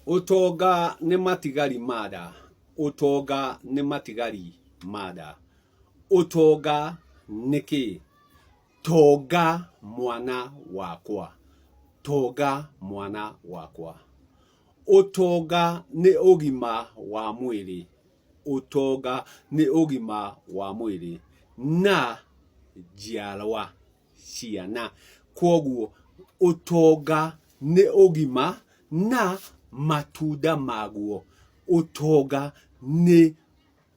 Ũtonga nĩ matigari ma nda. Ũtonga nĩ matigari ma nda. Ũtonga nĩ kĩĩ? Tonga mwana wakwa. Tonga mwana wakwa. Ũtonga nĩ ũgima wa mwĩrĩ. Ũtonga nĩ ũgima wa mwĩrĩ na njiarwa. ciana. Kwoguo ũtonga nĩ ũgima na matunda maguo. Ũtonga nĩ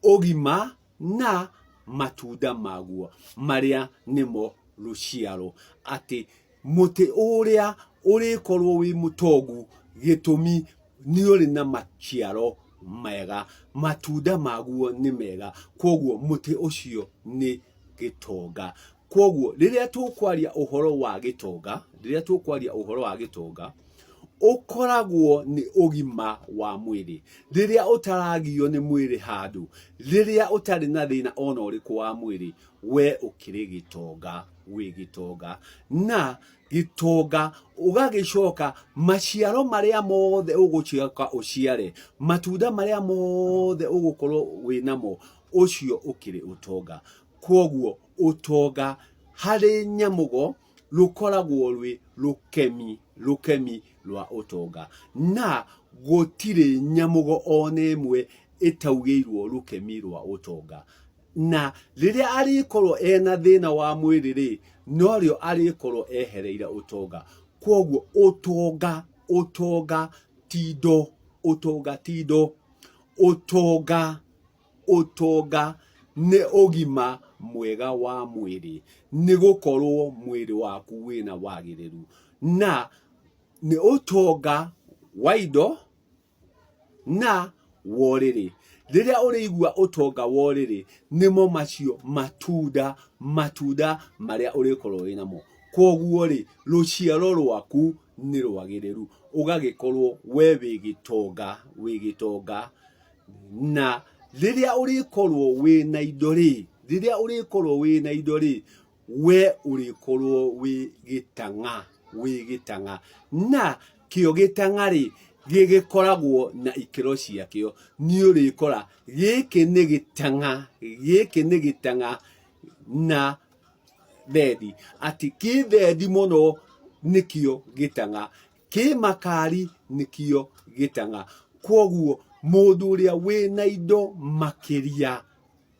ũgima na matunda maguo marĩa nĩmo rũciaro. Atĩ mũtĩ ũrĩa ũrĩkorwo wĩ mũtongu gĩtũmi nĩ ũrĩ na maciaro mega, matunda maguo nĩ mega, kwoguo mũtĩ ũcio nĩ gĩtonga. Kwoguo rĩrĩa tũkwaria ũhoro wa gĩtonga, rĩrĩa tũkwaria ũhoro wa gĩtonga, ũkoragwo nĩ ũgima wa mwĩrĩ. Rĩrĩa ũtaragio nĩ mwĩrĩ handũ, rĩrĩa ũtarĩ na thĩna ona ũrĩkũ wa mwĩrĩ, we ũkĩrĩ gĩtonga, wĩ gĩtonga. Na gĩtonga ũgagĩcoka maciaro marĩa mothe ũgũcoka ũciare, matunda marĩa mothe ũgũkorwo wĩ namo, ũcio ũkĩrĩ ũtonga. Kwoguo ũtonga harĩ nyamũgo rũkoragwo rwĩ rũkemi, rũkemi rwa ũtonga. Na gũtirĩ nyamũgo ona ĩmwe ĩtaugĩirwo rũkemi rwa ũtonga. Na rĩrĩa arĩkorwo ena thĩna wa mwĩrĩ-rĩ, norĩo arĩkorwo ehereire ũtonga. Kwoguo ũtonga, ũtonga ti indo, ũtonga ti indo, ũtonga Ũtonga nĩ ũgima mwega wa mwĩrĩ, nĩ gũkorwo mwĩrĩ waku wĩna wagĩrĩru. Na nĩ ũtonga wa indo na wa ũrĩrĩ. Rĩrĩa ũrĩigua ũtonga wa ũrĩrĩ, nĩmo macio matunda, matunda marĩa ũrĩkorwo wĩ namo. Kwoguo rĩ, rũciaro rwaku nĩ rwagĩrĩru, ũgagĩkorwo we wĩ gĩtonga, wĩ gĩtonga. Na rĩrĩa ũrĩkorwo wĩna indo rĩ, rĩrĩa ũrĩkorwo wĩna indo rĩ, we ũrĩkorwo wĩ gĩtang'a, wĩ gĩtang'a. Na kĩo gĩtang'a rĩ, gĩgĩkoragwo na ikĩro ciakĩo. Nĩ ũrĩkora gĩkĩ nĩ gĩtang'a, gĩkĩ nĩ gĩtang'a na thendi. Atĩ kĩ thendi mũno nĩkĩo gĩtang'a. Kĩ makari nĩkĩo gĩtang'a. Kwoguo mũndũ ũrĩa wĩna indo makĩria,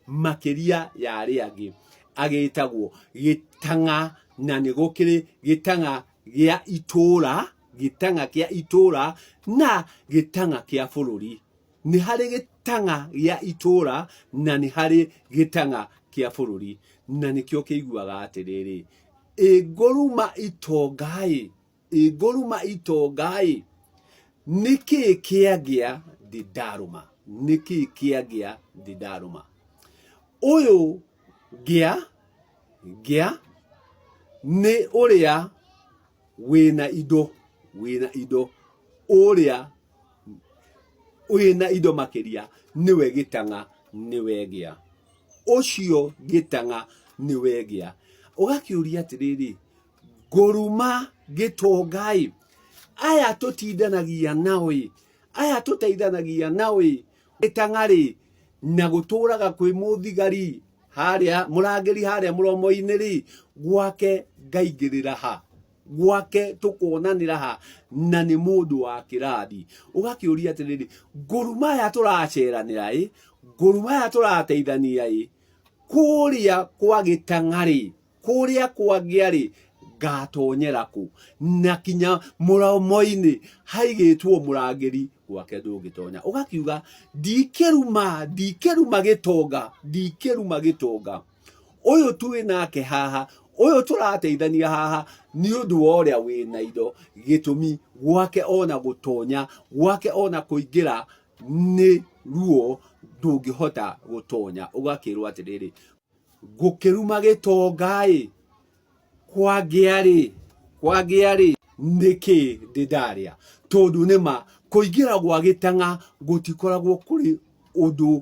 makĩria ya arĩa angĩ agĩtagwo gĩtang'a, na nĩ gũkĩrĩ gĩtang'a gĩa itũra, gĩtang'a kĩa itũra na gĩtang'a kĩa bũrũri. Nĩ harĩ gĩtang'a gĩa itũra na nĩ harĩ gĩtang'a kĩa bũrũri. Na nĩkĩo ũkĩiguaga atĩrĩrĩ, ĩ ngũruma itonga-ĩ, Ĩ ngũruma itonga-ĩ, nĩkĩ kĩangĩa ndĩ ndarũma? Nĩkĩ kĩangĩa ndĩ ndarũma? Ũyũ ngĩa, ngĩa nĩ ũrĩa wĩna indo, wĩna indo, ũrĩa wĩna indo makĩria nĩwe gĩtang'a, nĩwe ngĩa. Ũcio gĩtang'a nĩwe ngĩa. Ũgakĩũria atĩrĩrĩ, Ngũruma gĩtonga-ĩ, aya tũtindanagia nao-ĩ, aya tũteithanagia nao-ĩ, gĩtang'a-rĩ, na gũtũraga kwĩ mũthigari harĩa mũrangĩri harĩa mũromo-inĩ-rĩ, gwake ngaingĩrĩra ha? Gwake tũkonanĩra ha? Na nĩ mũndũ wa kĩrathi. Ũgakĩũria atĩrĩrĩ, ngũruma aya tũraceranĩra-ĩ, ngũruma aya tũrateithania-ĩ, kũrĩa kwa gĩtang'a-rĩ, Kũrĩa kwangĩa-rĩ, ngatonyera kũ? Na kinya mũromo-inĩ haigĩtwo mũrangĩri, gwake ndũngĩtonya. Ũgakiuga, ndikĩruma, ndikĩruma gĩtonga, ndikĩruma gĩtonga. Ũyũ twĩ nake haha, ũyũ tũrateithania haha, nĩ ũndũ wa ũrĩa wĩna indo, gĩtũmi gwake ona gũtonya, gwake ona kũingĩra nĩ ruo, ndũngĩhota gũtonya. Ũgakĩrwo atĩrĩrĩ, Ngũkĩruma gĩtonga-ĩ, kwangĩa-rĩ, kwangĩa-rĩ, nĩkĩ ndĩ ndarĩa? Tondũ nĩma kũingĩra gwa gĩtang'a gũtikoragwo kũrĩ ũndũ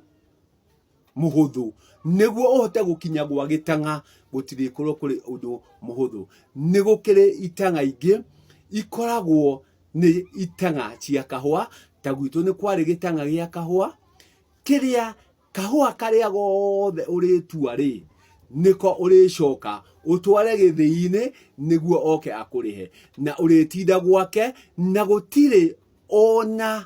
mũhũthũ. Nĩguo ũhote gũkinya gwa gĩtang'a gũtirĩkorwo kũrĩ ũndũ mũhũthũ. Nĩ gũkĩrĩ itang'a ingĩ ikoragwo nĩ itang'a cia kahũa Ta gwitũ nĩ kwarĩ gĩtang'a gĩa kahũa, kĩrĩa kahũa karĩa gothe ũrĩtua rĩ, nĩko ũrĩcoka ũtware gĩthĩi-inĩ nĩguo oke akũrĩhe. Na ũrĩtinda gwake na gũtirĩ ona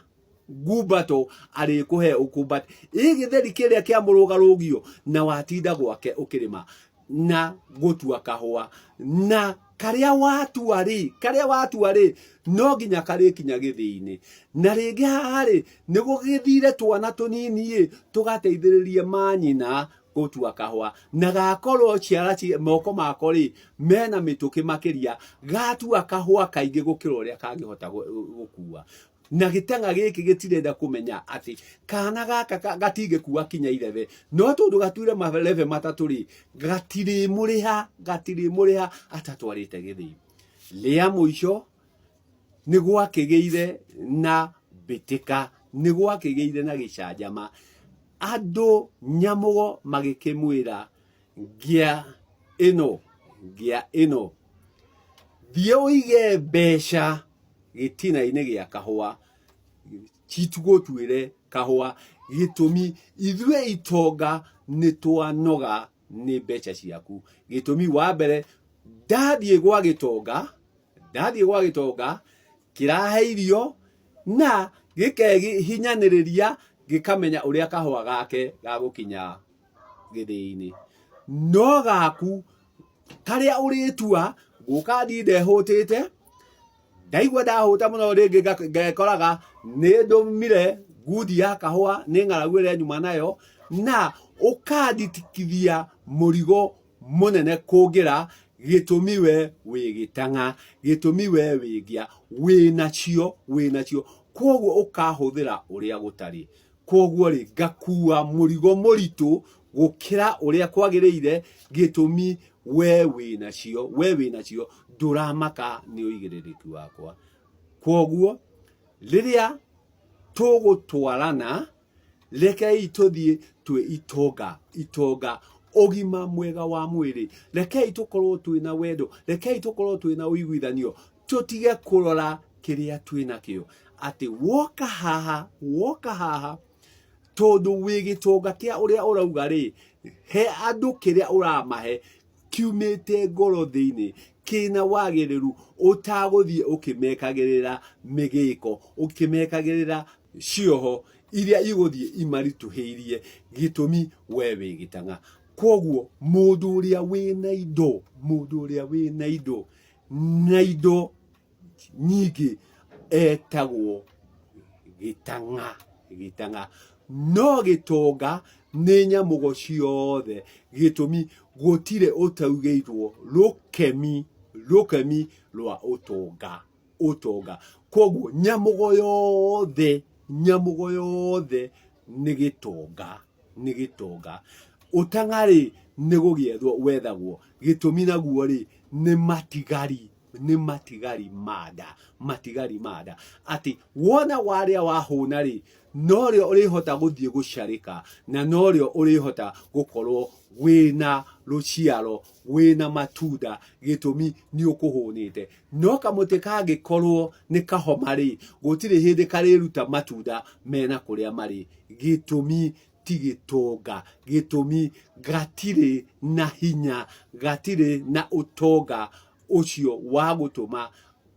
ngumbato arĩkũhe ũkumbate. Ĩ gĩtheri kĩrĩa kĩa mũrũgarũgio na watinda gwake ũkĩrĩma na gũtua kahũa na karĩa watua rĩ, karĩa watua rĩ, no nginya karĩkinya gĩthĩi-inĩ. Na rĩngĩ haha rĩ, nĩ gũgĩthire twana tũnini ĩ, tũgateithĩrĩrie manyina gũtua kahũa. Na gakorwo ciara moko mako rĩ, mena mĩtũkĩ makĩria, gatua kahũa kaingĩ gũkĩra ũrĩa kangĩhota gũkua. Na gĩtang'a gĩkĩ gĩtirenda kũmenya atĩ kana gaka gatingĩkua kinya irebe, no tondũ gatuire marebe matatũ rĩ, gatirĩmũrĩha, gatirĩmũrĩha atatwarĩte gĩthĩi. Rĩa mũico nĩ gwakĩgĩire na mbĩtĩka, nĩ gwakĩgĩire na gĩcanjama, andũ nyamũgo magĩkĩmwĩra ngĩa ĩno, ngĩa ĩno, thiĩ ũige mbeca gĩtina-inĩ gĩa kahũa, citugũtuĩre kahũa, gĩtũmi ithuĩ itonga nĩ twanoga nĩ mbeca ciaku. Gĩtũmi wa mbere, ndathiĩ gwa gĩtonga, ndathiĩ gwa gĩtonga, kĩrahe irio na gĩkehinyanĩrĩria gĩkamenya ũrĩa kahũa gake gagũkinya gĩthĩi-inĩ. No gaku karĩa ũrĩtua gũka ndinde hũtĩte, ndaigua ndahũta mũno rĩngĩ ngekoraga nĩ ndũmire ngundi ya kahũa nĩ ng'aragu ĩrĩa nyuma nayo, na ũkanditikithia mũrigo mũnene kũngĩra, gĩtũmi we wĩ gĩtang'a, gĩtũmi we wĩ ngĩa, wĩ nacio, wĩ nacio, kwoguo ũkahũthĩra ũrĩa gũtarĩ. Kwoguo rĩ, ngakua mũrigo mũritũ gũkĩra ũrĩa kwagĩrĩire, gĩtũmi we wĩ nacio, we wĩ nacio, ndũramaka nĩ ũigĩrĩrĩki wakwa. Kwoguo rĩrĩa tũgũtwarana, rekei tũthiĩ twĩ itonga, itonga, ũgima mwega wa mwĩrĩ, rekei tũkorwo twĩna wendo, rekei tũkorwo twĩna ũiguithanio, tũtige kũrora kĩrĩa twĩ nakĩo, atĩ woka haha, woka haha, tondũ wĩ gĩtonga kĩa ũrĩa ũrauga rĩ, he andũ kĩrĩa ũramahe kiumĩte ngoro thĩinĩ, kĩna wagĩrĩru, ũtagũthiĩ ũkĩmekagĩrĩra mĩgĩko, ũkĩmekagĩrĩra cioho iria igũthiĩ imaritũhĩirie, gĩtũmi we wĩ gĩtang'a. Kwoguo mũndũ ũrĩa wĩna indo, mũndũ ũrĩa wĩna indo, na indo nyingĩ etagwo gĩtang'a, gĩtang'a. No gĩtonga nĩ nyamũgo ciothe, gĩtũmi gũtirĩ ũtaugĩirwo rũkemi, rũkemi rwa ũtonga, ũtonga. Koguo nyamũgo yothe, nyamũgo yothe nĩ gĩtonga, nĩ gĩtonga. Ũtang'a-rĩ nĩ gũgĩethwo wethagwo, gĩtũmi naguo-rĩ nĩ matigari nĩ matigari ma nda, matigari ma nda. Atĩ wona warĩa wahũna rĩ, norĩo ũrĩhota gũthiĩ gũcarĩka na norĩo ũrĩhota gũkorwo wĩna rũciaro, wĩna matunda, gĩtũmi nĩ ũkũhũnĩte. No kamũtĩ kangĩkorwo nĩ kahoma rĩ, gũtirĩ hĩndĩ karĩruta matunda mena kũrĩa marĩ, gĩtũmi ti gĩtonga, gĩtũmi gatirĩ na hinya, gatirĩ na ũtonga ũcio wa gũtũma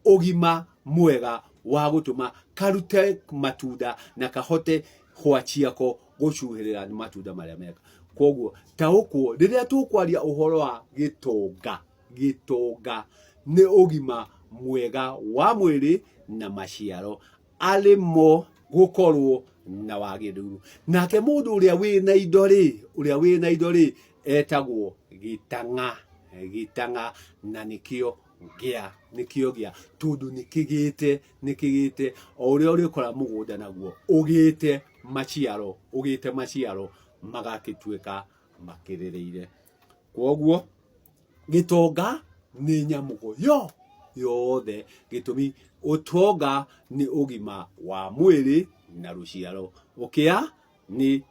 ũgima mwega wa gũtũma karute matunda na kahote hwa ciako gũcuhĩrĩra matunda marĩa mega. Koguo taũkwo rĩrĩa tũkwaria ũhoro wa gĩtonga, gĩtonga nĩ ũgima mwega wa mwĩrĩ na maciaro arĩ mo gũkorwo na wagĩrĩru. Nake mũndũ ũrĩa wĩna indo rĩ, ũrĩa wĩna indo rĩ, etagwo gĩtang'a, gĩtang'a, na nĩkĩo ngĩa, nĩkĩo ngĩa, tondũ nĩkĩgĩte, nĩkĩgĩte, o ũrĩa ũrĩkora mũgũnda naguo ũgĩte maciaro, ũgĩte maciaro magagĩtuĩka makĩrĩrĩire. Kwoguo gĩtonga nĩ nyamũgo yo yothe, gĩtũmi ũtonga nĩ ũgima wa mwĩrĩ na rũciaro. Ũkĩa nĩ